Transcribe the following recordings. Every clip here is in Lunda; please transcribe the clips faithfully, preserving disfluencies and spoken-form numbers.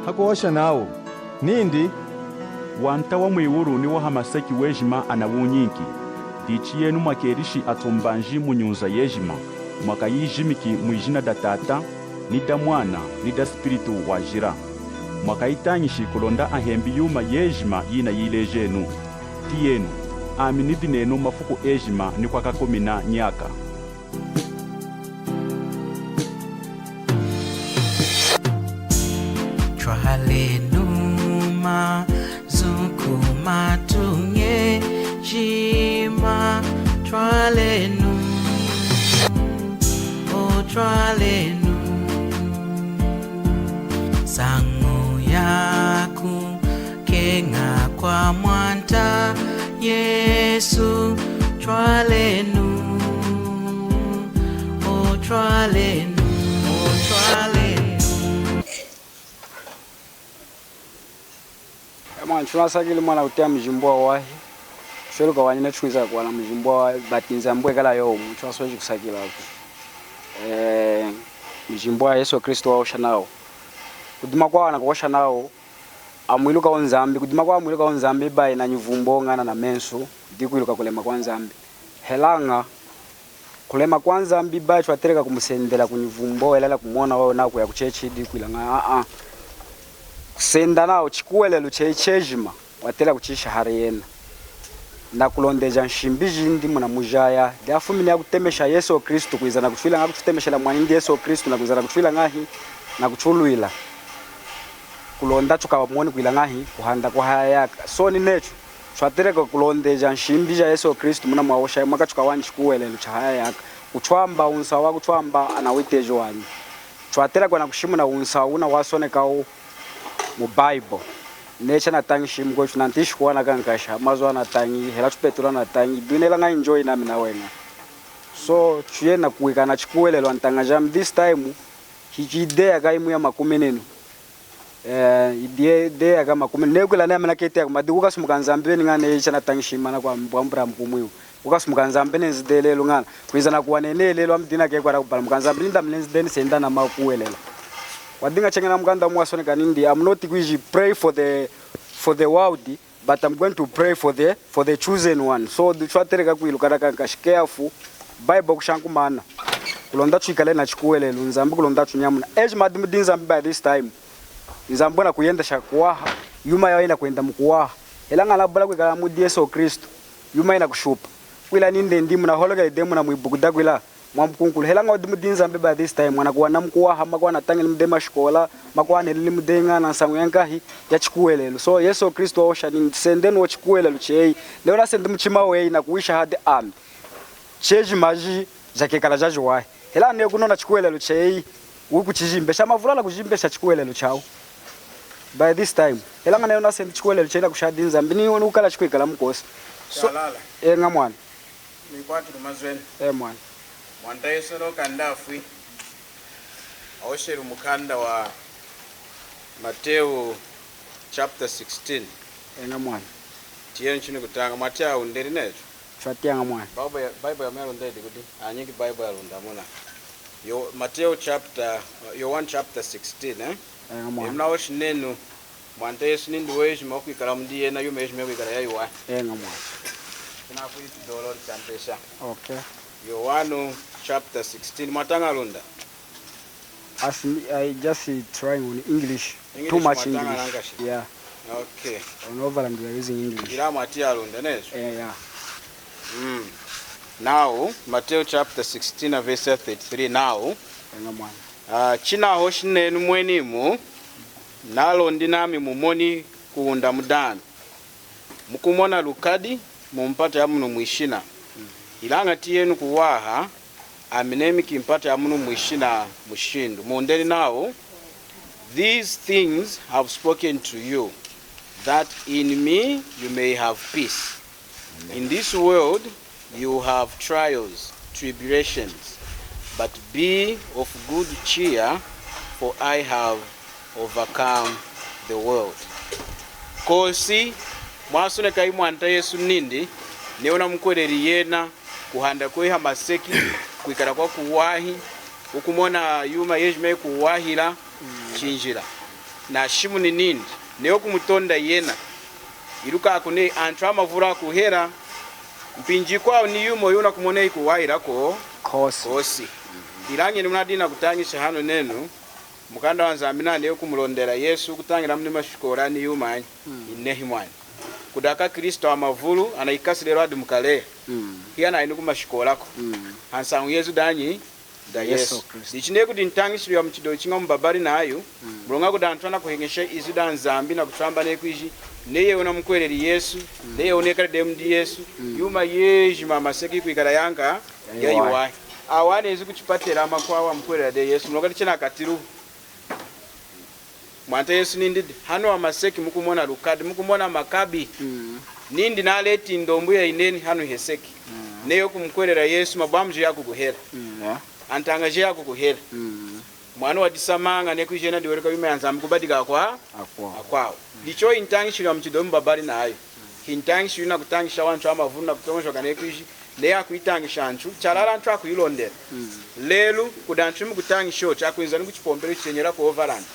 Hakuhosha nawu nindi, Wanta wa mwiwulu ni wa hamaseki wejima anawunyinki. Dichi yenu mwakelishi atumbanji mu nyunza yejima, mwakayijimiki mwijina da Tata, ni da Mwana, ni da Spiritu Wajila. Mwakayitañishi kulonda ahembi yuma yejima yinayilejenu. Tiyenu, ami nidi nenu mafuku ejima ni kwakakumina nyaka. Twalenu mazu ku matuña ejima, twalenu, o twalenu, nsañu yaku keña kwa Mwanta Yesu, twalenu, o twalenu, o twalenu. E mwani, tunasakilili mwana kutiya mujimbu wawahi. Tweluka wanyi netu tukwiza kuwana mujimbu wawahi, but Nzambi wekala yowu, muntu asweji kusakilila ku. Eh, mujimbu wa Yesu Kristu wahosha nawu, kudima kwawana kuhosha nawu, amwiluka Nzambi, kudima kwamwiluka Nzambi bayi na nyivumbu ñana na mensu, dikwiluka kulema kwa Nzambi. Helaña, kulema kwa Nzambi bayi twateleka kumusendela ku nyivumbu, hela kumona wowu nakuya ku chechi, dikwilaña, a-a. Kusenda nawu chikuhwelelu cheyi chejima, watela kuchisha hadi yena. Nakulondeja nshimbi jindi munamujaya, dihafumini yakutemesha Yesu Kristu, kwiza nakutwila ñahi, kututemeshela mwanindi Yesu Kristu, nakuza nakutwila ñahi, nakutulwila. Kulonda tukamoni kwila ñahi, kuhanda kwahaya nyaka. So ninetu, twateleka kulondeja nshimbi ja Yesu Kristu munamwahosha, mwaka tukawana chikuhwelelu chahaya nyaka. Kutwamba wunsahu wakutwamba anawiteji wanyi. Twateleka nakushimuna wunsahu wuna wasonekawu mu Bible. Neyi chanatañishi mukwetu, nantishi kuwana kankasha, mazu anatañi, hela tuPetulu anatañi, dinela ña enjoy nami naweña. So, tuyena kwikala nachikuhwelelu antaña jami this time, hichi ideya kayimu ya makumininu. Eh, ideya, ideya ka makumininu. Neyi kwila nami naketi yaku, madi kukasumuka Nzambi weni ñana neyi chanatañishi mana kwa mbwa mbura mkumwiwu. Kukasumuka Nzambi nenzi dehi lelu ñana. Kwiza nakuwana neyi lelu ami dina kekwala kubala muka Nzambi nindi ami nenzi dehi nisenda namakuhwelela. Wadiña cheñi namukanda wumu wasoneka nindi, I'm not going to pray for the, for the world, but I'm going to pray for the, for the chosen one. So, twateleka kwiluka nakankashi, careful. Bible kushankumana. Kulonda twikali nachikuhwelelu, Nzambi kulonda atunyamuna. Ejima adi mudi Nzambi by this time. Nzambi wunakuyendesha kuwaha, yuma yawu yinakwenda mukuwaha. Hela ñana abula kwikala mudi Yesu Kristu, yuma yinakushupa. Kwila nindi ndi munaholokeli dehi muna mwibuku dakwila mwamukunkulu. Hela ñana udi mudi Nzambi by this time, wanakuwana mukuwaha, makwanatañili mudi mashikola, makwanelili mudi ñana nsañu yankahi, yachikuhwelelu. So, Yesu Kristu wahosha nindi, sendenu chikuhwelelu cheyi. Neyi wunasendi muchima weyi nakuwisha hadi ami, chejima ji jakekala jajiwahi. Hela neyi kunona chikuhwelelu cheyi, wukuchijimbesha, mavulu anakujimbesha chikuhwelelu chawu. By this time, hela ñana neyi wunasendi chikuhwelelu cheyi nakusha hadi Nzambi, ni wukala chikwikala mukosi. So, Shalala. Eña mwani. Nikwati kumazwenu. E mwani. Mwanta Yesu no kanda afwi. Ahosheli mukanda wa Mateo chapter sixteen. Eña mwani. Tiyenu chinu kutaña, mwatiya wundeli netu. Twatiyaña mwani. Bible ya, Bible ya mwalundeli kudi? Anyinki Bible yalunda muna. Yo, Mateo chapter, Yohane chapter sixteen, eh? Eña mwani. Emunahoshi nenu, Mwanta Yesu nindi wejima wukwikala mudi yena, yuma yejima yikwikala yayiwahi. Eña mwani. Tunafwili tudolo dichampesha. Okay. Yohane chapter sixteen, mwataña lunda? As me, I just, uh, trying on English. English. Too much English. Yeah. Okay. On overland we are using English. Ila mwatiya lunda, nesu? Eh, yeah. Mm. Now, Matthew chapter sixteen and verse thirty-three now. Eña mwani. Ah, chinahoshi nenu mwenimu, nalondi nami mumoni kuwunda mudami. Mukumona lukadi mumpata yamunu mwishina. Ilaña tiyenu kuwaha, ami nemiki mpata yamunu mwishina mushindu. Mundeli nawu, these things have spoken to you, that in me you may have peace. In this world you have trials, tribulations, but be of good cheer, for I have overcome the world. Kosi mwasoneka Mwanta Yesu nindi, neyi wunamukuhweleli yena, kuhanda kweyi hamaseki, kwikala kwakuwahi, wukumona yuma yejima yikuwahila, chinjila. Nashimuni nindi, neyi wukumutonda yena, iluka kuneyi antu amavulu akuhela, mpinji yikwawu ni yuma yunakumona yikuwahila ko kosi. Kosi. Ilaña enu munadiñi nakutañisha hanu nenu, mukanda waNzambi nawu neyi wukumulondela Yesu, wukutañila mudi mashikola ni yumanyi, inehi mwani. Kudi akwaKristu amavulu anayikasi lelu adi mukaleya. Hiyanayi ni kumashikola ko. Hansañu yezu danyi da Yesu. Yesu Kristu. Dichi neyi kudi ntañishilu yamuchidiwu chiña mubabali nayu, muloña kudi antu anakuheñesha izu daNzambi nakutwamba neyi kwiji, neyi wunamukuhweleli Yesu, neyi wunekali dehi mudi Yesu, yuma yejima yamaseki yikwikala yanka, yayiwahi. Yayiwahi. Awa anenzi kuchipatela amakwawu amukuhwelela dehi Yesu, muloña dichinakatiluwu. Mwanta Yesu nindi, hanu hamaseki mukumona lukadi, mukumona makabi. Nindi naleti ndombu yayineni hanu heseki. Neyi wukumukuhwelela Yesu, mabwambu jeyi akukuhela. Antaña jeyi akukuhela. Mwana wadisamaña neyi kwiji yena diyi weleka yuma yaNzambi kubadika akwa-, akwawu. Dichi hintañishilu yamuchidiwu mubabali nayu. Hintañishilu yinakutañisha antu amavulu nakutoñojoka neyi kwiji neyi akuyitañisha antu, chalala antu akuyilondela. Lelu, kudi antu mukutañisha ochu, akwinza ni kuchipompelu chenyela ku Overland.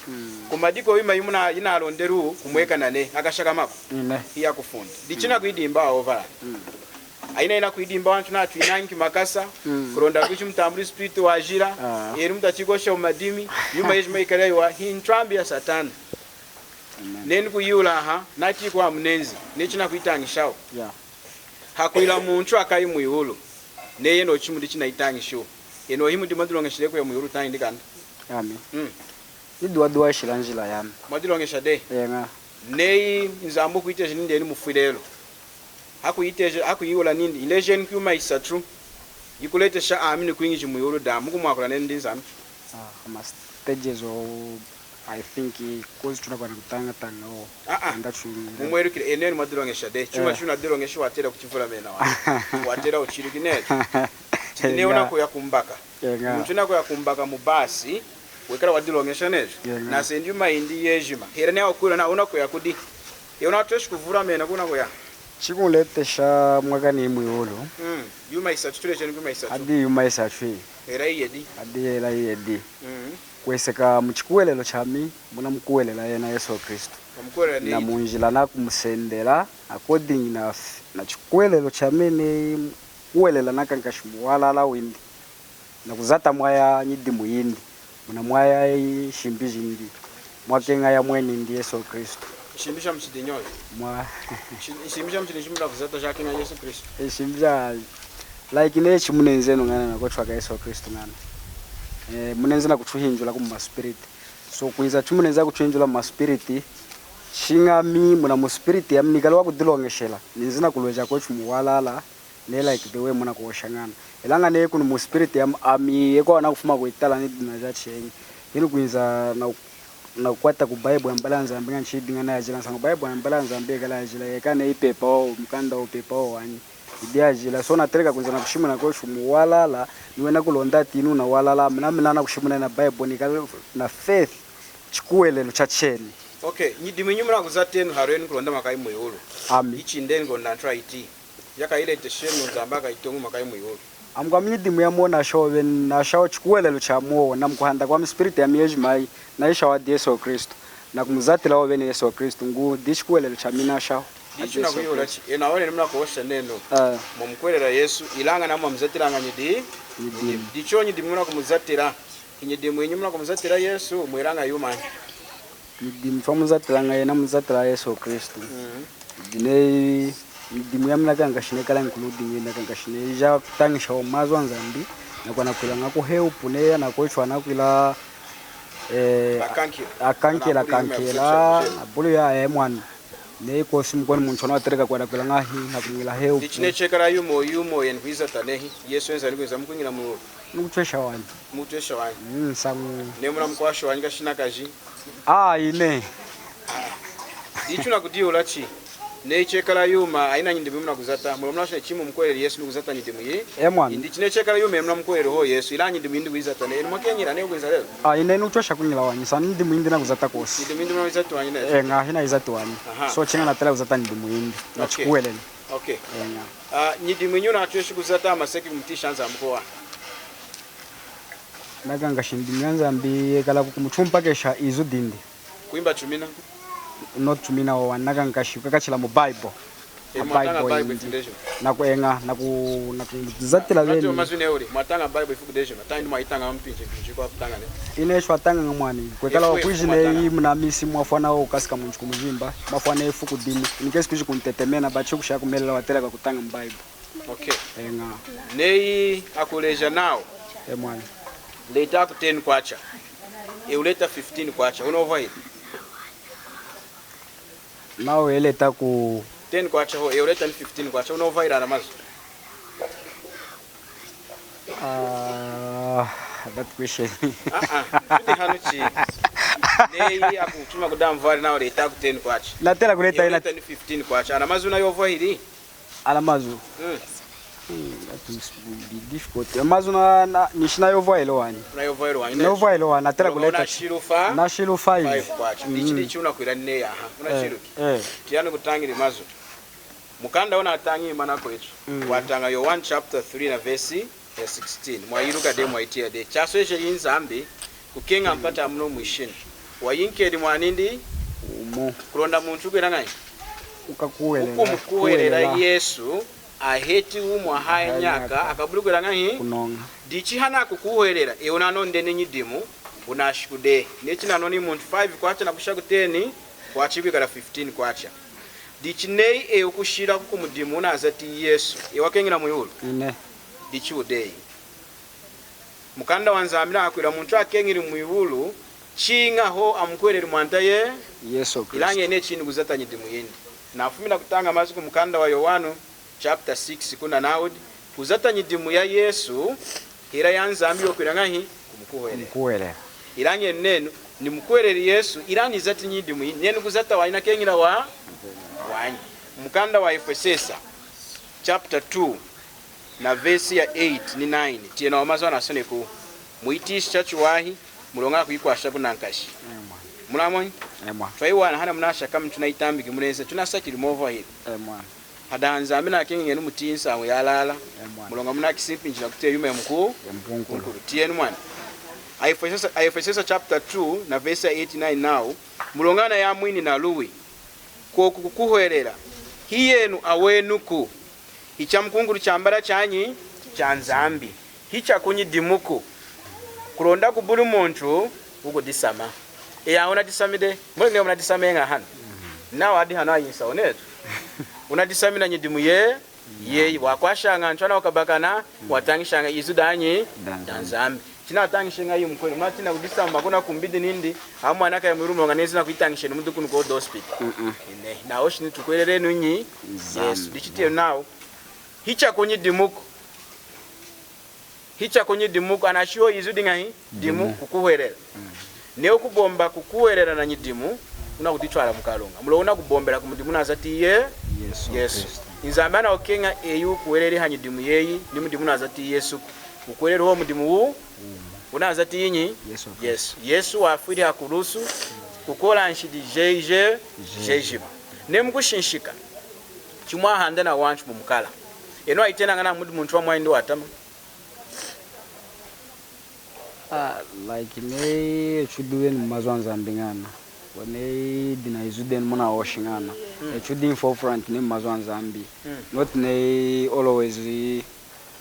Kumadiki yuma yimuna yinalondeluwu kumwekana nehi, akashakamaku. Hiyakufunda. Dichi nakuyidimba Overland. Ayina yinakuyidimba antu nawu twinañi kimakasa, kulonda kwiji mutambuli spiritu wajila, enu mutachikosha mumadimi, yuma yejima yikala yayiwahi, hintwambi yaSatana. Nenu kuyihula aha, nati kwamunenzi, neyi chinakuyitañishawu. Hakwila muntu akayi mwiwulu, neyi enu ochu mudi chinayitañishiwu. Enu ochu mudi mwadiloñesha dehi kuya mwiwulu tahindi kanda? Ami. Mm. Nidi wadiwahishila njila yami. Mwadiloñesha dehi? Eña. Neyi Nzambi wukuyiteja nindi enu mufwi lelu, hakuyiteja, hakuyihula nindi, ilejenu yuma yisatu yikuletesha ami nikwiñija mwiwulu dami, mukumwakula nenu ndi Nzambi. Ah, ma stages o I think kozi tunakuwana kutañataña o. Ah, ah. Anda tuñila. Mumwelukili, enu enu mwadiloñesha dehi. Chuma chunadiloñeshi watela kuchivulamena wa. Watela wuchiluki netu. Chidi neyi wunakuya kumbaka. Muntu wunakuya kumbaka mubasi, wekala wadiloñesha netu. Nasendi yuma yindi yejima. Hela neyi wukwila nawu wunakuya kudi. Eyi wunatweshi kuvulamena kunakuya. Chikuletesha mwakani mwiwulu. Mm. Yuma yisatu, tulejenu yuma yisatu. Adi yuma yisatu iyi. Hela iyedi. Adi hela iyedi. Mm. Kweseka muchikuhwelelu chami, munamukuhwelela yena Yesu Kristu. Namunjila nakumusendela, according na f-, na chikuhwelelu chami ni kuhwelela nakankashi muwalala windi. Nakuzata mwaya nyidimu yindi. Munamwaya nshimbi jindi. Mwakeña yamweni ndi Yesu Kristu. Nshimbi jamuchidinyi? Mwa- Nshi-, nshimbi jamuchidinyi munakuzata jakeña Yesu Kristu? Nshimbi ja, like, neyi chimunenzi enu ñana nakuchwaka Yesu Kristu ñana. Eh, munenzi nakuchuhinjula ku muma spirit. So, kwinza chimunenzi kuchuhinjula muma spirit, chiña ami, muna mu spirit yami, nikali wakudiloñeshela, ninzi nakulweja kwetu muwalala, ne like the way munakuhosha ñana. Ilaña neyi kunu mu spirit yami, ami, yekwawu nakufuma kwitala nidi na jachenyi. Inu kwinza na nakukwata ku Bible ya mbala ya Nzambi ñana nshidi ñana yajila nsañu. Bible ya mbala ya Nzambi yekala yajila, yeka neyi pepa o, mukanda o pepa o wanyi. Idi yajila. So nateleka kwinza nakushimuna kwetu muwalala, niwena kulonda ati inu nawalala, mina mina nakushimuna na Bible, nikali na faith, chikuhwelelu chacheni. Okay, nyidimu yinyi munakuzata enu halwenu kulonda mwakayi mwiwulu? Ami. Ichi ndeni kulonda antu ayiti. Yakayileteshenu Nzambi akayitoñi mwakayi mwiwulu. Ami kwami nyidimu yami nashawu oveni, nashawu chikuhwelelu chami, namukuhanda kwami spirit yami yejima iyi, nayishawu adi Yesu Kristu. Nakumuzatila oveni Yesu Kristu, ngu, di chikuhwelelu chami nashawu. Dichi nakwihula chi, enu aweni munakuhosha nenu, ah, mwamukuhwelela Yesu, ilaña namwamuzatilaña nyidi-, nyidimu. Dichi nyidimu munakumuzatila. Nyidimu yinyi munakumuzatila Yesu, mwelaña yumanyi? Nyidimu twamuzatilaña yena muzatila Yesu Kristu. Mhm. Dine nyidimu yami nakankashi nekala including nakankashi neyi jakutañisha mazu a Nzambi, nakuwana kwilaña ku help, neyi nakwetu anakwila, eh, akankela, akankela, akankela, abulu ya, eh, mwana. Neyi kosi mukoni muntu anateleka kuwana kwilaña hi, nakumwila help. Dichi neyi chekala yumo, yumo yenu kwizata nehi, Yesu enza nikwinza mukwiñila mu Nukutwesha wanyi. Mukutwesha wanyi. Mm, nsañu. Neyi munamukwasha wanyi kashinakaji? Ah, ine. Dichi nakudihula chi. Neyi chekala yuma, ayina nyidimu munakuzata. Muloña munasha chimu mukuhweleli Yesu nukuzata nyidimu yi. E mwana. Indi chi neyi chekala yuma munamukuhweleli ho Yesu, ilaña nyidimu yindi kuyizata neyi. Enu mwakeñila neyi kwinza lelu? Ah, ine nukutwesha kwiñila wanyi. Nsañu nyidimu yindi nakuzata kosi. Nyidimu yindi munakuzata wanyi neyi? Eh, ñahi nayizati wanyi. Aha. So, chiña natela kuzata nyidimu yindi. Okay. Nachikuhweleli. Okay. Eña. Ah, nyidimu yinyi yinatweshi kuzata hamaseki kumutiyisha Nzambi kuwaha? Nakankashi nyidimu ya Nzambi yekala kukumuchumpakesha izu dindi. Kwimba chumina. Not chumina wo, wanaka nkashi, kakachila mu Bible. E, mwataña Bible ifuku dejo. Naku, eña, naku, nakuzatila beni. Mwataña Bible ifuku dejo, mwataña Bible ifuku dejo. Mwataña ndi mwayitaña mpinji, mpinji kwa kutaña ne. Ine shwataña ña mwani. Kwekala wakwiji ne mwataña. Munamisi mwafwana wo kasika muntu kumujimba. Mwafwana ifuku dimu. In case kuji kuntetemena, bachi kusha kumelela watela kakutaña mu Bible. Okay. Eña. Neyi akuleja nawu. E mwani. Leta aku ten kwacha. E uleta fifteen kwacha. Unovwahili. Nawu eleta ku ten kwacha ho, e uleta ni fifteen kwacha. Unovwahili ana mazu. Ah, that question. Ah, ah. Kuti hanu chi. Neyi akutuma kudamvwali nawu leta aku ten kwacha. Natela kuleta e ina. Uleta ni fifteen kwacha. Ana mazu unovwahili. Ana mazu. Mm. Hmm, that will be difficult. Mazu na, na, nishi nayovwahili wanyi. Nayovwahili wanyi. Nayovwahili wanyi, natela kuleta. Nashilu fa-, nashilu five. Five kwacha. Mm. Ichi dichi unakwila neyi aha. Unashiluki. Eh, eh. Tiyenu kutañili mazu. Mukanda wunatañi mana kwetu. Mm. Wataña Yowanu chapter three na verse ya sixteen. Mwayiluka dehi, mwayitiya dehi. Chasweji Nzambi kukeña mpata munu mwishina, wayinkeli mwanindi wumu. Kulonda muntu wukwila ñahi? Wukakuhwelela. Wukumukuhwelela Yesu, aheti wumi wahaya nyaka, akabuli kwila ñahi? Kunoña. Dichi hanakukuhwelela, eyi wunanoni nyidimu, wunashiku dehi. Neyi chinanoni muntu five kwacha nakusha ku ten kwacha, kwikala fifteen kwacha. Dichi neyi eyi wukushila kumudimu wunazati Yesu, eyi wakeñila mwiwulu? Ine. Dichi wudeyi. Mukanda wa Nzambi nakwila muntu akeñili mwiwulu, chiña hohu amukuhweleli Mwanta ye-, Yesu Kristu. Ilaña neyi chidi kuzata nyidimu yindi. Nafumina kutaña mazu ku mukanda wa Yowanu, chapter six, kuna nawudi, kuzata nyidimu ya Yesu, hela ya Nzambi yokwila ñahi? Kumukuhwelela. Kumukuhwelela. Ilaña nenu, nimukuhweleli Yesu, ilaña nizati nyidimu yindi, nenu kuzata wanyi nakeñila wa-, wanyi. Mukanda wa Efwesesa, chapter two, na verse ya eight ni nine, tiyenu awa mazu anasoneki. Muyitiyishi chachiwahi, muloña akuyikwasha kunankashi. Amen. Munamoni? Amen. Twayiwana hana munashakami, tunayitambiki mulenze, tunasakilili mwovwahili. Amen. Hadaha Nzambi nakeñi nenu mutiyi nsañu yalala. Amen. Muloña munakisi mpinji nakutiya yuma yamuku-, yamukunkulu. Kunkulu. Tiyenu mwani. Aefwesesa, Aefwesesa chapter two na verse ya eight, nine nawu, muloña anayamwini naluwi, koku kukuhwelela, hiyenu awenuku, hichamukunkulu chambala chanyi? Cha Nzambi. Hichakunyidimuku. Kulonda kubuli muntu wukudisamba. Eya, wunadisamba dehi. Mweñe wunadisamba ñahi hanu? Nawa adi hanu ayinsa wunetu. Wunadisamba nanyidimu ye-, yeyi. Wakwashaña antu anakabakana, watañishaña izu danyi? Da Nzambi. Chinatañishaña iwu mukwenu. Mwatina kudisamba kuna kumbidi nindi, amwana kaya mwiwulu muloña nenzi nakuyitañisha ni muduku nuko dospiti. Mm-mm. Ine, nahoshi nitukuhwelelenu nyi? Nzambi. Yesu. Dichi tiyenu nawu. Hichakunyidimuku. Hichakunyidimuku, anashihu izu diñahi? Dimu. Dimu. Kukuhwelela. Mm. Neyi wukubomba kukuhwelela nanyidimu, wunakuditwala mukalunga. Muloña wunakubombela kumudimu wunazati ye-, Yesu. Yesu Kristu. Nzambi anakukeña eyi wukuhweleli hanyidimu yeyi, ni mudimu wunazati Yesu. Wukuhweleli hohu mudimu wu-, mm, wunazati yinyi? Yesu Kristu. Yesu. Yesu wafwili hakulusu, kukola nshidi jeyi je-, jejima. Jejima. Neyi mukushinshika, chimwahanda nawantu mumukala. Enu ayitenaña nawu mudi muntu wamwayindi watama. Ah, like, neyi etu tudi ni mazu a Nzambi ñana. Neyi dina izu denu munahoshi ñana. Mm. Etu tudi in forefront ni mazu a Nzambi. Mm. Not neyi always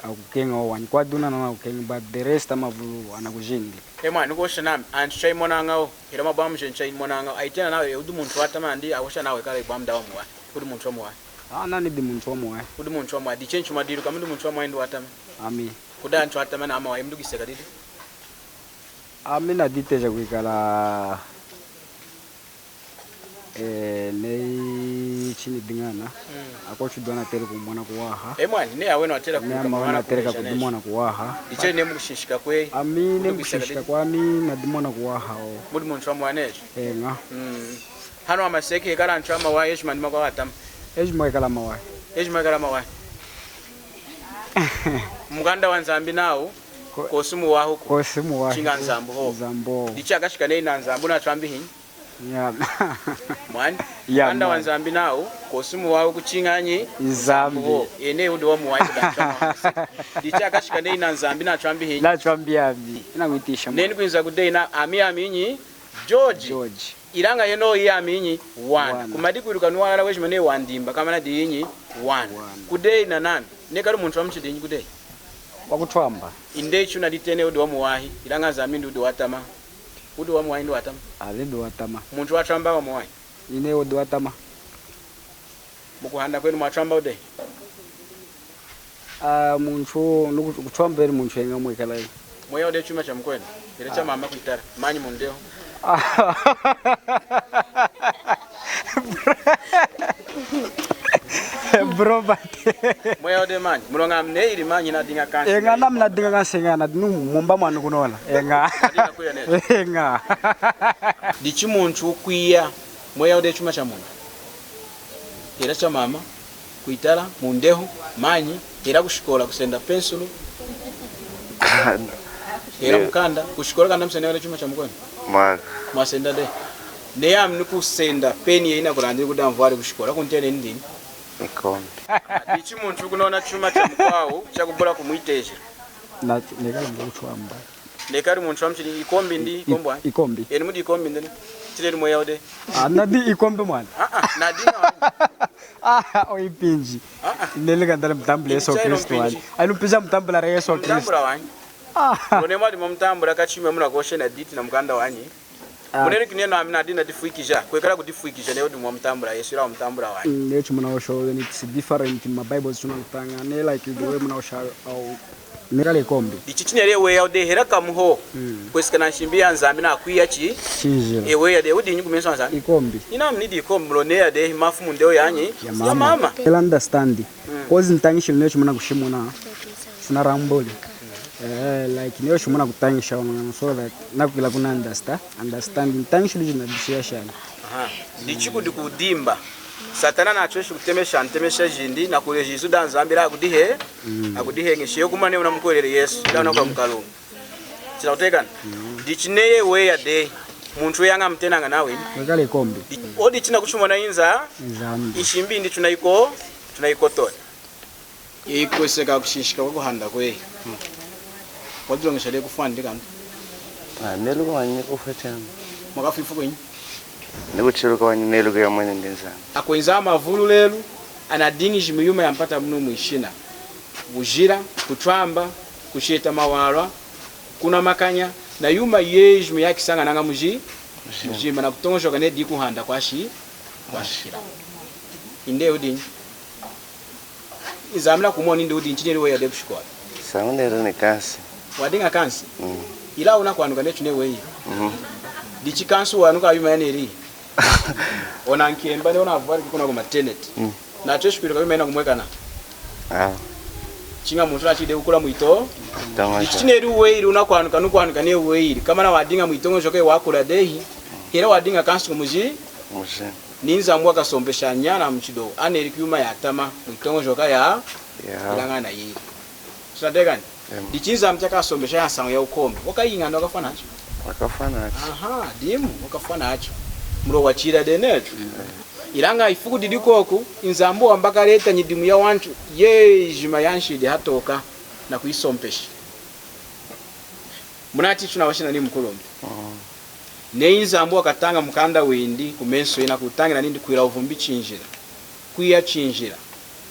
akukeña wanyi. Kwadi wunanakukeñi, but the rest amavulu anakujindi. Emwa, nikuhosha nami, antu chayimonañawu, hela mabwambu jenu chayimonañawu. Ayitena nawu, eyi wudi muntu watama indi, ahosha nawu ekala ibwambu dawamuwahi. Wudi muntu wamuwahi. Ah, nami nidi muntu wamuwahi. Wudi muntu wamuwahi. Dichi etu chuma diluka, mudi muntu wamuwahi indi watama. Ami. Kudi antu atama namawahi, mudi kwiseka didi. Ami naditeja kwikala, eh, neyi chinyi diñana. Mm. Akwetu tudi anatela kumona kuwaha. Eh, mwani, neyi awenu atela kumona kuwaha. Dichi neyi mukushinshika kweyi. Ami neyi mukushinshika kwami, nadimona kuwaha, o. Mudi muntu wamuwahi neyi? Eña. Mm. Hanu hamaseki hekala antu amawahi, ejima ndi amakwawu atama. Ejima ekala amawahi. Ejima ekala amawahi. Mukanda wa Nzambi nawu, ko-, kwosi muwahuku. Kwosi muwahuku. Chiña Nzambi hohu. Nzambi hohu. Dichi akashika neyi na Nzambi wunatwambi hinyi? Ya. Mwani? Ya, mukanda wa Nzambi nawu, kwosi muwahuku chiña nyi? Nzambi. Nzambi hohu. Ene wudi wamuwahi kudi antu amawahi. Dichi akashika neyi na Nzambi wunatwambi hinyi? Natwambi ami. Inawitisha. Nenu kwinza kudi ami, ami nyi? George. George. Ilaña henohu yami inyi wanda. Wanda. Kumadi kwiluka ni walala wejima neyi wandimba, komana diyi inyi wanda. Wanda. Kudeyi nanami, nekali muntu wamuchidinyi kudeyi? Wakutwamba. Indi ichi wunaditeni wudi wamuwahi, ilaña Nzambi indi wudi watama. Wudi wamuwahi indi watama? Adi indi watama. Muntu watwamba wamuwahi? Indi wudi watama. Mukuhanda kwenu mwatwamba wudehi? Ah, muntu, nuku-, kutwamba enu muntu eña mwekalayi. Mweya wudehi chuma chamukwenu. Hela chamama kwitala. Manyi mundehu. Bro, but mweya wudehi manyi. Muloña ami neyi ili manyi nadiña kansi. Eña, nami nadiña kansi, eña, nadi-, nu, mumba mwanu kunona. Eña. Nadiña kuya netu. Eña. Dichi muntu wukwiya, mweya wudehi chuma chamuntu. Hela chamama, kwitala, mundehu, manyi, hela kushikola, kusenda pensulu. Hela mukanda, kushikola kanda musenda chuma chamukwenu. Mwaka. Mwasenda dehi. Neyi ami nukusenda peni yeyi nakulandili kudi anvwali kushikola, kuntena nindi ikombi. Dichi muntu wukunona chuma chamukwawu, chakubula kumwitejela. Na, nekali muntu watwamba. Nekali muntu wamuchidinyi, ikombi indi, i-, ikombi wanyi? Ikombi. Enu mudi ikombi indi, chineli mweya wudehi. Ah, nadi ikombi mwana. Ah, ah, nadiña wanyi. Ah, oyu mpinji. Ah, ah. Neli kanda namutambula Yesu Kristu wanyi. Ayi, mpinji namutambula Yesu Kristu. Mutambula wanyi. Ah. Mune mwadi mwamutambula kachime munakuhosha nadiña namukanda wanyi. Ah. Muneli kinenu ami nadiña nadifwikija. Kwekala kudifwikija neyi wudi mwamutambula Yesu, ilaña wamutambula wanyi. Mm, neyi chimunahosha, it's different, ma Bibles tunakutaña. Neyi like the way munahosha, awu. Nekali ikombi. Dichi chineli eweya dehi hela kamu hohu. Mm. Kweseka nanshimbi yaNzambi nakwiya chi-. Chinjila. Eweya dehi wudinyi kumesu aNzambi? Ikombi. Ninami nidi ikombi, muloña neyi dehi mafu mundehu yanyi. Ya mama. Ya mama. Hela understand. Mm. Cause ntañishilu neyi chimunakushimuna. Sinarambuli. Eh, like, neyi chimunakutañisha, so that nakwila kuna understand, understand. Ntañishilu jinadishiya shani. Aha. Dichi kudi kudimba. Satana natweshi kutemesha, ntemesha jindi, nakuleja izu daNzambi ilaña akudihe-, mm, akudiheñesha. Eyi wukuma neyi wunamukuhweleli Yesu, ilaña wunakuya mukalunga. Chinakutiyakana? Mm. Dichi neyi eweya dehi, muntu weyaña amutenaña nawu. Wekala ikombi. Di-, odi chinakuchimona inza, Nzambi. Nshimbi indi tunayiko-, tunayikotola. Ikweseka kushinshika kwakuhanda kweyi. Wadiloñesha dehi kufwa ndi kanda? Ah, neluki wanyi kufwa chana. Mwakafwa ifuku inyi? Nikuchiluka wanyi, neluki yomweni ndi Nzambi. Akwenzi amavulu lelu anadiñiji muyuma yampata munu mwishina. Wujila, kutwamba, kusheta mawalwa, kunwa makanya, nayuma yejima yakisañanaña muji-, mujimba, nakutoñojoka neyi dikuhanda kwashi-, kwashikila. Indi wudinyi? Nzambi nakumona nindi wudi chineli weyi dehi kushikola. Sañu neli ni kansi. Wadiña kansi? Mm. Ilaña wunakwanuka netu neyi weyi. Mm. Dichi kansi wanuka yuma yaneli. Ona nkemba neyi wunavwali kuna ku maternity. Mm. Natweshi kwiluka yuma yinakumwekana. Ah. Chiña muntu nachidi kukula mwito. Dichi chineli weyi wunakwanuka, nukwanuka neyi weyi. Komana wadiña mwitoñojoka wakula dehi. Hela wadiña kansi kumuji. Muji. Ni Nzambi wakasompesha anyana muchidowu, aneliki yuma yatama, mwitoñojoka ya, ya, ilaña anayili. Sunatiyakani? Em. Dichi Nzambi chakasompesha ya nsañu ya wukombi. Wakayiña ndi wakafwa nachu? Wakafwa nachu. Aha, dimu, wakafwa nachu. Muloña wachila dehi netu. Mm. Ilaña ifuku didi kwoku, Nzambi wamba kaleta nyidimu yawantu yejima yanshidi hatoka, nakuyisompesha. Munatiyi chunawashina ni mukulumpi. Mm. Neyi Nzambi wakataña mukanda windi kumesu enu, nakutañila nindi kwila wuvumbi chinjila, kwiya chinjila,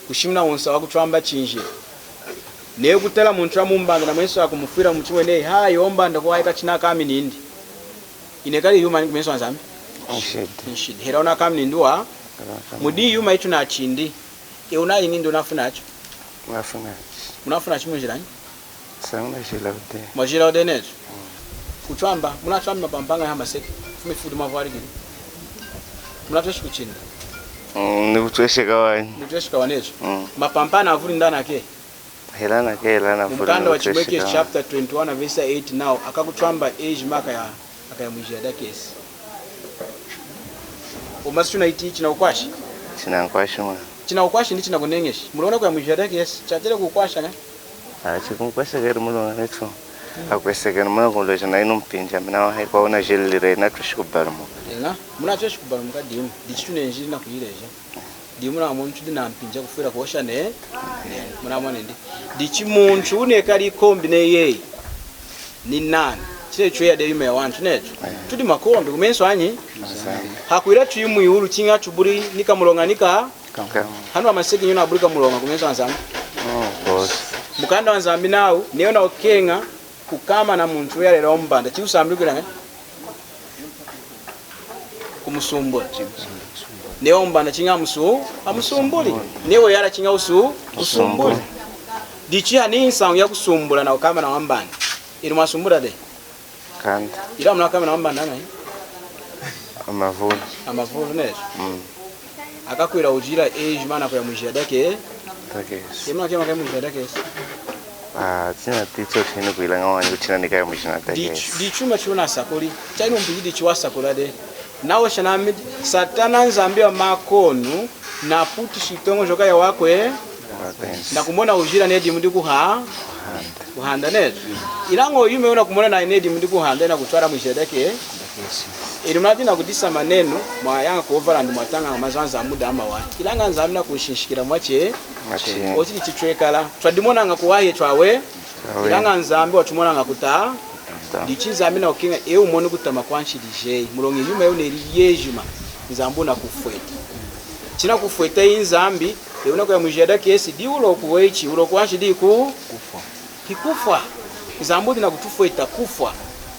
kushimuna wunsahu wakutwamba chinjila. Neyi kutala muntu wamumbanda na mesu akumufwila muchima weyi, hayi, ombanda kuwaha kachi nakami nindi. Yinekali yumanyi kumesu aNzambi? Nshidi. Nshidi. Hela wunakami nindi wa. Hela wunakami nindi. Mudi yuma yitunachindi. Eyi wunayi nindi wunafwa nachu? Wunafwa nachu. Munafwa nachu munjilanyi? Sañu munajila dehi. Mwajila dehi netu? Mm. Kutwamba, munatwambi mapampa añahi hamaseki? Kufuma ifuku mwavwalikili. Munatweshi kuchinda? Mm, nikutwesheka wanyi. Nikutwesheka wanyi netu? Mm. Mapampa anavuli ndi anakehi? Hela anakehi, hela anavuli. Mumukanda wa Chimwekeshu chapter twenty-one verse eight nawu, akakutwamba ejima akaya, akaya mwijiya dakesi. Omasu chunayitiyi chinakukwashi? Chinankwashi mwana. Chinakukwashi ndi chinakuneñeshi? Muloña kuya mwijiya dakesi chatela kukukwasha ñahi? Ah, chikunkwasha keli muloña netu. Akwesekeni munakunleja nayinu mpinji, ami nawahi kwawu najilile, natweshi kubalumuka. Eña, munatweshi kubalumuka dimu, dichi tunenjili nakuyileja. Dimu munamoni tudi nampinji yakufwila kuhosha ne, ne, munamoni ndi. Dichi muntu wunekali ikombi neyi, ni nani? Chechu ya de yume ya wantu netu. Tudi makombi kumesu anyi. Hakwila chuyi mwiwulu chiña chubuli ni kamuloña ni ka. Hanu hamaseki nyuna abuli kamuloña kumesu a Nzambi. Mukanda wa Nzambi nawu, neyi wunakukeña kukama na muntu yalela wamumbanda, chiwusambi kwila ñahi? Kumusumbula. Neyi wamumbanda chiña amusu, amusumbuli. Neyi weyala chiña usu, usumbuli. Dichi hanu nsañu ya kusumbula na kukama na wamumbanda. Enu mwasumbula de? Kanda. Ila munakukama na wamumbanda ñahi? Amavulu. Amavulu netu. Akakwila wujila ejima nakuya mwijiya dakesi. Dakesi. Enu munakukama mwijiya dakesi. Ah, china ticho chini kwila ñahi wanyi kuchina nikaya mwijiya dakesi. Dichuma chiwunasakuli. Chayinu mpinji dichi wasakula de. Nawosha nami, Satana Nzambi wamakonu, naputishi yitoñojoka ya wakwetu. Nakumona wujila neyi dimu dikuha-, kuhanda netu. Ilaña oyu yume wunakumona nawu neyi dimu dikuhanda, nakutwala mwijiya dakesi. Enu munatiyi nakudisamba nenu, mwayaña ku Overland mwataña mazu a Nzambi mudi amawahi. Ilaña Nzambi nakushinshikila mwache. Ochu dichi chitwekala. Twadimonaña kuwahi etu aweni. Ilaña Nzambi watumonaña kuta-. Dichi Nzambi nakukeña eyi wumoni kutama kwa nshidi jeyi. Muloña yuma yineli yejima. Nzambi wunakufweta. Chinakufweta hi Nzambi, eyi wunakuya mwijiya dakesi, diwuloku weyi, wuloku wanshidi ku-. Kufwa. Hikufwa. Nzambi wudi nakutufweta kufwa.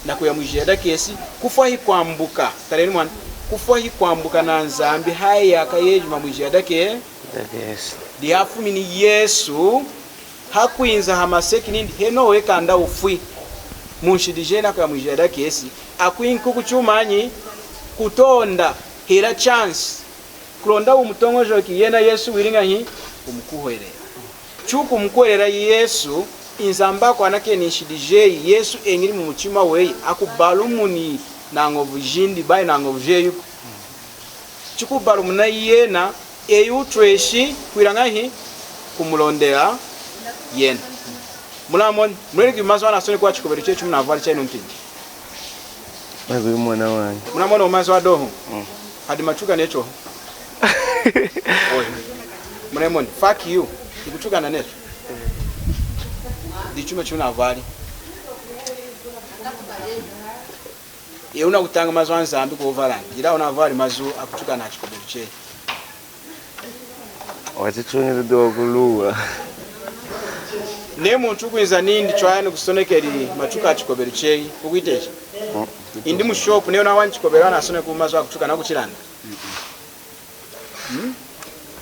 Nakuya mwijiya dakesi, kufwa hikwambuka. Talenu mwani. Kufwa hikwambuka na Nzambi haya nyaka yejima mwijiya dake-. Dakesi. Dihafumini Yesu, hakwinza hamaseki nindi, henohu kanda wufwi. Munshidi jeyi nakuya mwijiya dakesi. Akwinki kuchumanyi? Kutonda. Hela chance. Kulonda wumutoñojoki yena Yesu wili ñahi? Wumukuhwelela. Chukumukuhwelela Yesu, Nzambi akwanakeni nshidi jeyi, Yesu eñili mumuchima weyi, akubalumuni nañovu jindi, bayi nañovu jeyiku. Chikubalumuna yena, eyi wutweshi kwila ñahi? Kumulondela yena. Munamoni, muleni kwimazu anasoneki kuchikobelu cheyi chimunavwali chayinu mpinji. Munamoni mazu adohu. Mm. Hadi machuka netu. Oyo. Munamoni, fuck you. Ikutukana netu. Dichuma chimunavwali. Eyi wunakutaña mazu a Nzambi ku Overland, ilaña wunavwali mazu akutukana chikobelu cheyi. Wachituñili diwu kuluwa. Neyi muntu wukwinza nindi chwaya nikusonekeli machuka a chikobelu cheyi, wukwiteja? Mm. Indi mu shop, neyi wunawani chikobelu anasoneki mazu akutukana, wukuchilanda? Hmm?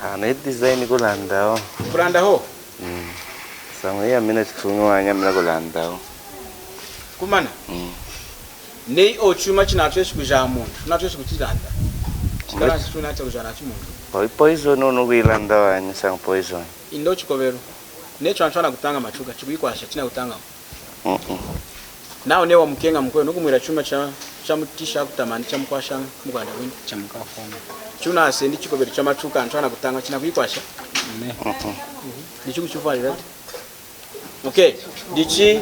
Ah, neyi design kulanda hohu. Kulanda hohu? Mm. Nsañu yami yinachituñi wanyi, ami nakulanda hohu. Komana? Mm. Neyi ochu chuma chinatweshi kujaha muntu, natweshi kuchilanda? Chikala nshidi chuma chakujaha nachu muntu. Poi-, poison wunakuyilanda wanyi, nsañu poison. Indi chikobelu. Neyi chwaya anakutaña machuka, chikuyikwasha, chinakutañawu. Mm-mm. Nawu neyi wamukeña mukwenu, wukumwila chuma cha, chamutisha kutama indi chamukwasha mukwanda windi. Chamukafuma. Chuna sendi chikobelu chamachuka, antu anakutaña, chinakuyikwasha? Ne. Mm-mm. Dichi kuchivwalila. Okay. Dichi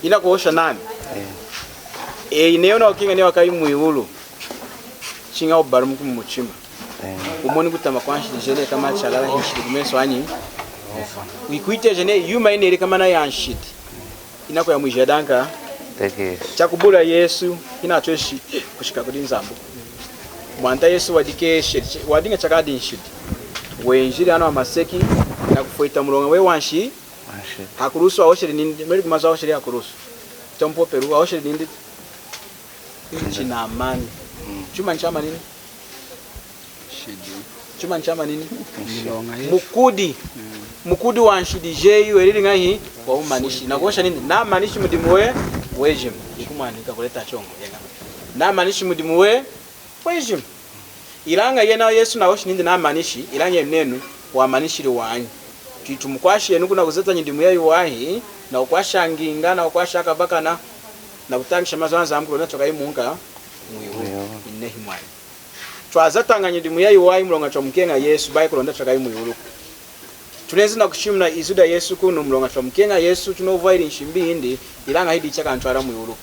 inakuhosha nami. Eh. Eh, neyi wunakukeña neyi wakayi mwiwulu. Chiña wubalumuki mumuchima. Eh. Wumoni kutama kwa nshidi jeyi, kama chalala hi nshidi kumesu anyi. Wukwiteja neyi yuma yineli komana ya nshidi, inakuya mwijiya danka. Dakesi. Chakubula Yesu, hinatweshi kushika kudi Nzambi. Mwanta Yesu wadikesheli, wadiña chakadi nshidi. Wenjili hanu hamaseki, nakufweta muloña weyi wanshi-. Wanshidi. Hakulusu wahosheli nindi, mweliki mazu wahosheli hakulusu. Champopelu wahosheli nindi. Chinamani. Mm. Chuma chamanini? Nshidi. Chuma chamanini? Muloña Yesu. Mukudi. Mm. Mukudi wa nshidi jeyi welili ñahi? Wawumanishi. Nakuhosha nindi, namanishi mudimu we, wejima. Ikumwanika kuleta chongo, yena. Namanishi mudimu we, wejima. Ilaña yena Yesu nahoshi nindi namanishi, ilaña enu neyi wamanishili wanyi. Twitumukwashenu kunakuzata nyidimu yayiwahi, nakukwasha nginga, nakukwasha akabakana, nakutañisha mazu a Nzambi kulonda twakayi munka mwiwulu. Mwiwulu. Inehi mwani. Twazataña nyidimu yayiwahi muloña twamukeña Yesu, bayi kulonda twakayi mwiwuluku. Tunenzi nakushimuna izu da Yesu kunu muloña twamukeña Yesu, tunavwahili nshimbi yindi, ilaña hidi chakantwala mwiwulu.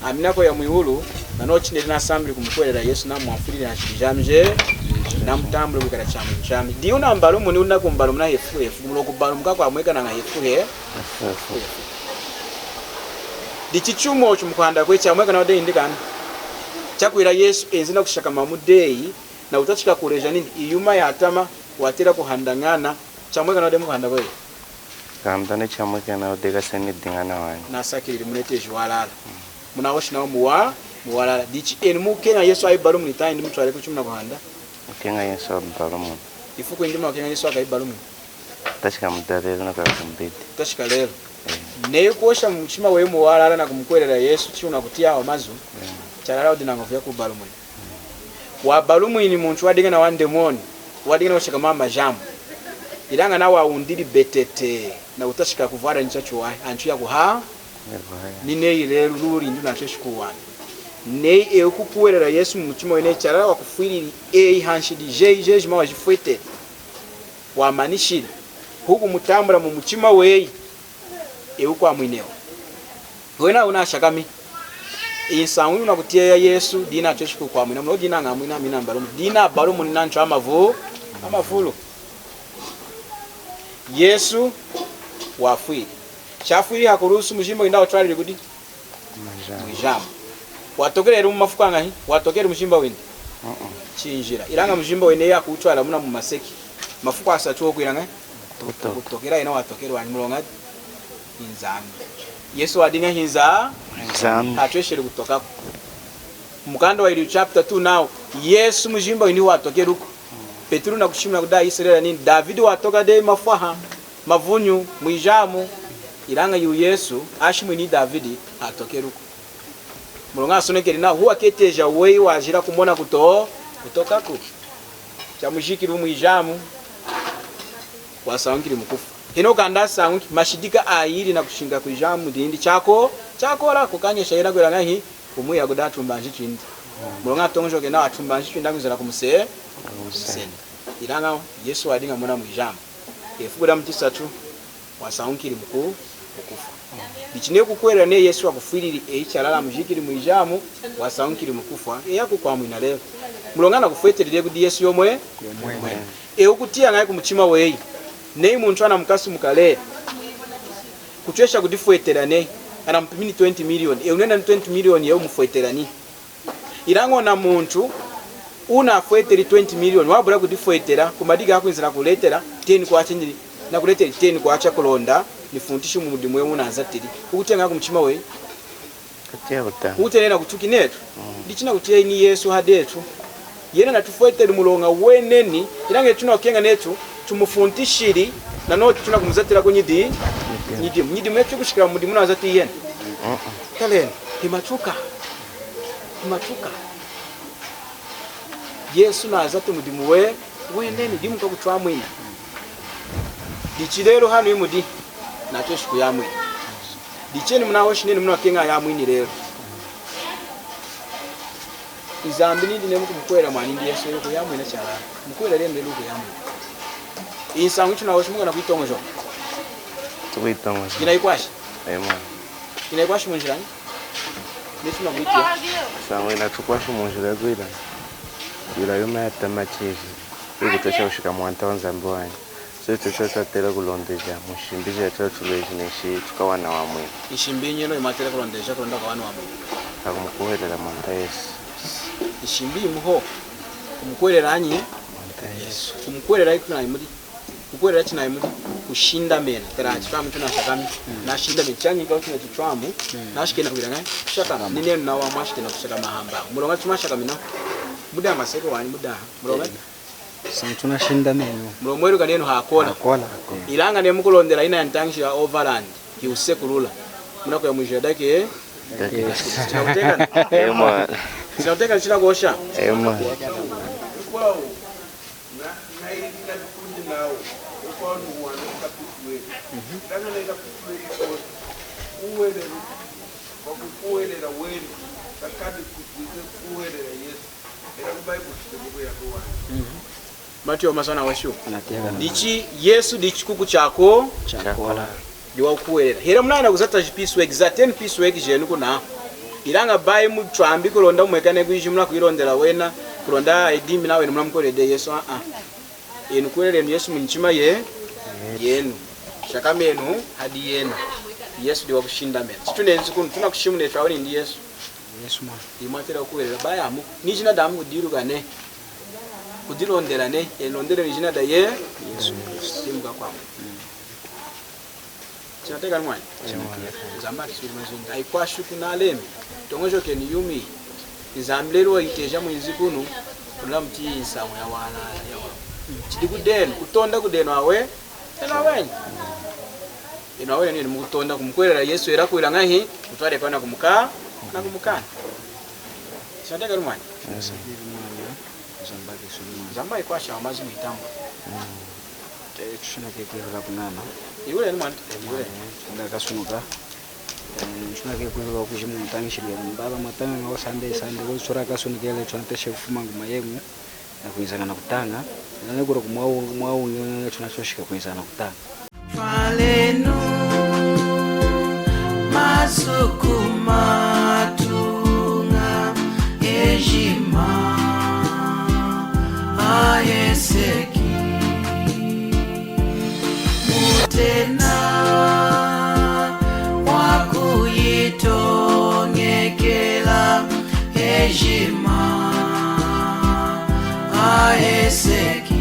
Ami nakuya mwiwulu, nanochi neli nasambili kumukuhwelela Yesu, namwafwilili nshidi jami je-, namutambwili kwikala Chamwinu chami. Diyi wunambalumuni, wudi nakumbalumuna hefuku hefuku, muloña kubalumuka kwamwekanaña hefuku he-, hefuku hefuku. Dichi chuma ochu mukuhanda kweyi chamwekana dehi indi kanda? Chakwila Yesu enzi nakushakama mudeyi, nakutachika kuleja nindi iyi yuma yatama, watela kuhanda ñana, chamwekana dehi mukuhanda kweyi? Kanda neyi chamwekana dehi, kasani nidi ñana wanyi. Nasakilili, muneteji walala. Munahoshi nawu muwa-, muwalala. Dichi enu mukukeña Yesu ayibalumuni tahindi mutwaleki chuma nakuhanda? Kukeña Yesu ayibalumuni. Ifuku indi munakukeña Yesu akayibalumuni? Tachika mudi lelu nakuya kumbidi. Tachika lelu. Eh. Neyi wukuhosha mumuchima weyi muwalala nakumukuhwelela Yesu, chiwunakutiya awa mazu, eh, chalala wudi nañovu yakubalumuna. Wabalumwini muntu wadiña nawandemoni, wadiña nakushakama majamu. Ilaña nawa wundili betete, nakutachika kuvwala nyichachiwahi, antu yakuha-, yakuhaya. Ni neyi lelu luli ndu natweshi kuwana. Neyi eyi wukukuhwelela Yesu mumuchima weyi, chalala wakufwilili eyi hanshidi jeyi jejima wajifweteli. Wamanishili. Wukumutambula mumuchima weyi. Eyi wukwamwinewa. Wena wunashakami. Iyi nsañu yinakutiya Yesu, diyi natweshi kukwamwina, muloña diyi nañamwini, ami nambalumuni. Diyi nabalumuni nantu amavu-, amavulu. Yesu wafwili. Chafwili hakulusu, mujimba windi watwalili kudi? Mwijamu. Mwijamu. Watokeli mumafuku añahi? Watokeli mujimba windi? Mm-mm. Chinjila. Ilaña mujimba windi akuwutwala muna mumaseki. Mafuku asatu okwila ñahi? Kuto-, kutokela yena watokeli wanyi muloña di? Nzambi. Yesu wadiña hinza-, Nzambi. Hatwesheli kutokaku. Mukanda wa Yililu chapter two nawu, Yesu mujimba windi watokeluku. Petulu nakushimuna kudi aIsarela nindi, Davidi watoka dehi mafwaha, mavunyu, mwijamu. Ilaña iwu Yesu, ashimwini Davidi, hatokeluku. Muloña asonekeli nawu, hiwaketeja weyi wajila kumona kuto-, kutokaku. Chamujikili mwijamu, wasañukili mukufwa. Henohu kanda asañuki, mashidika ayili nakushinka kwijamu dindi chako-, chakola, kukañesha yena kwila ñahi, kumwiya kudi atumbanji twindi. Muloña atoñojoki nawu atumbanji twindi akwinza nakumuse-, kumusenda. Ilaña Yesu wadiña muna mwijamu. Ifuku damuchisatu, wasañukili muku-, mukufwa. Dichi neyi wukukuhwelela neyi Yesu wakufwilili, eyi chalala amujikili mwijamu, wasañukili mukufwa, eyi akukwamwina lelu. Muloña anakufweteleli kudi Yesu yomwe-, yomweni. Eyi wukutiya ñahi kumuchima weyi, neyi muntu anamukasi mukaleya, kutwesha kudifwetela nehi, anamupimini twenty million, eyi wunena ni twenty million yeyi wumufwetela ni. Ilaña ona muntu wunafweteli twenty million, wabula kudifwetela, kumadiki akwinza nakuletela ten kwacha ni, nakuletela ten kwacha kulonda nifuntishi mumudimu weyi wunazatili. Wukutiya ñahi kumuchima weyi? Kutiya wuta. Wukutiya neyi nakutuki netu. Mm. Dichi chinakutiya ni Yesu hadetu. Yena natufweteli muloña weneni, ilaña etu tunakukeña netu tumufuntishili, nanochu tunakumuzatilaku nyidi-, nyidimu. Nyidimu. Nyidimu yetu yikushikila mumudimu wunazati yena. Mm-mm. Talenu, himatuka. Himatuka. Yesu nazati mudimu we-, weneni, dimu kakutwamwina. Dichi lelu hanu imudi, natweshi kuyamwina. Dichi enu munahoshi nenu munakukeña ayamwini lelu. Nzambi nindi neyi mukumukuhwelela mwanindi Yesu, lelu kuyamwina chalala. Mukuhwelela lelu, lelu kuyamwina. Iyi nsañu tunahoshi mukana kuyitoñojoka? Tukuyitoñojoka. Yinayikwashi? Amen. Yinayikwashi munjila nyi? Neyi tunakwitiya. Nsañu yinatukwashi munjila yakwila, yila yuma yatama chiji, yikutwesha kushika mwanta waNzambi wanyi. Chochu chochu twatela kulondeja munshimbi jetu, chochu lweji neyi tukawana wamwinu. Nshimbi yinyi yimwatela kulondeja kulonda wukawana wamwinu? Akumukuhwelela Mwanta Yesu. Nshimbi yimu hohu. Kumukuhwelela anyi? Mwanta Yesu. Kumukuhwelela iku nayi mudi? Kukuhwelela chinayi mudi? Kushindamena. Tala chitwamu tunashakami. Mm. Nashindamena. Chanyika china chitwamu. Mm. Nashikena kwila ñahi? Kushakama. Shakama. Ninenu nawa mwashikena kushakama hamba. Muloña chimwashakamina. Mudi amaseki wanyi, mudi aha. Muloña? Santu nashindamenu. Muloña mweluka nenu hakola. Hakola, hakola. Ilaña neyi mukulondela ina yantañishi ya Overland, hiusekulula. Munakuya mwijila dake. Dake. Chinakutiyakana? Amen. Chinakutiyakana, chinakuhosha? Amen. Na, na ili na vikundi nawo, ukwawo ni mwana kapitwe. Mhm. Danga na kapitwe iko, kuhwelela, kwa kukuhwelela wenu, kakadi kukwite kuhwelela Yesu. Ela ku Bible chitebuko ya kuwa. Mhm. Matiyo masana washu. Anateka. Dichi Yesu dichi kuku chako. Chakola. Diwa kukuhwelela. Hela munana kuzata ji piece work, zateni piece work jenu kuna. Ilaña bayi mutwambi kulonda mwekane kwiji muna kuyilondela wena, kulonda edimbi na wena muna mukuhweleli Yesu, ah, ah. Enu kuhwelelenu Yesu munyichima ye, yenu. Shakamenu hadi yena. Yesu diyi wakushindamena. Chitunenzi kunu, tunakushimuna etu aweni ndi Yesu. Yesu mwana. Imwatela kukuhwelela bayi amu. Ni jina damu kudiluka ne. Kudilondela ne. Elondele ni jina da ye. Yesu Kristu. Timuka kwamu. Chinateka ni mwani. Nzambi atuswili mazungu. Ayikwashu kunalemi. Toñojokenu yumi. Nzambi lelu wayiteja mwinzi kunu. Kunala muti nsañu ya wana. Ya wana. Chidi kudenu. Kutonda kudenu awe. Enu aweni. Enu aweni ni mukutonda kumukuhwelela Yesu ela kwila ñahi. Kutwaleka na kumuka. Na kumukana. Chinateka ni mwani. Nzambi ayikwasha amazi mwitama. Tushuna ke kwihula kunana. Ihule ni mwani. Ihule. Nga kasunuka. Tushuna ke kwihula kuji muntañishile. Mbaba mwataña nga Sunday Sunday. Wosora kasunukele chonateshe kufuma nguma yemu. Na kwinzaña na kutaña. Nane kuro kumwau mwau nge chona choshika kwinzaña na kutaña. Twalenu masuku matuña ejima aheseki. Mutena wakuyitoñekela ejima aheseki.